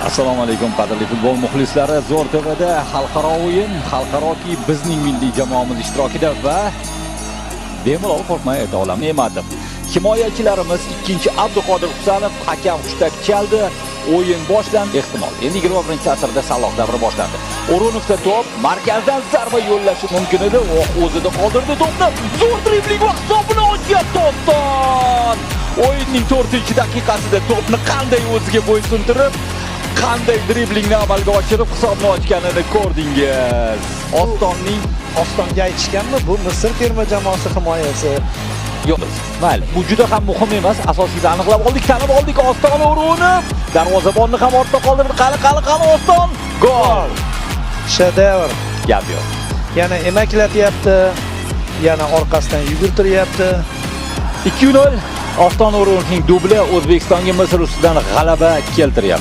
Assalomu alaykum, qadrli futbol muxlislari. Zo'r TVda xalqaro o'yin, xalqaroki, bizning milliy jamoamiz ishtirokida va bemalol qo'rqmay ayta olaman. Ne'matov. Himoyachilarimiz ikkinchi Abduqodir Husanov, hakam hushtak chaldi. O'yin boshlandi. Ehtimol. Endi 21-asrda Saloh davri boshlandi. O'runovda to'p, markazdan zarba yo'llashi mumkin edi. Oh, o'zida qoldirdi to'pni. Zo'r dribling va hisobini ochyapti Oston. O'yinning 4-daqiqasida to'pni qanday o'ziga bo'ysuntirib, qanday driblingni amalga oshirib hisobni ochganini ko'rdingiz. Ostonning Ostonga aytishganmi, bu Misr terma jamoasi himoyasi. Yo'q. Mayli, bu juda ham muhim emas. Asosiysi aniqlab oldik, tanib oldik. Oston O'runov darvozabonni ham ortda qoldirdi. Qani, qani, qani Oston. Gol! Shedevr. Gap yo'q. Yana emaklatyapti, yana orqasidan yugurtiryapti. 2-0. Oston O'runovning dubli O'zbekistonga Misr ustidan g'alaba keltiryapti.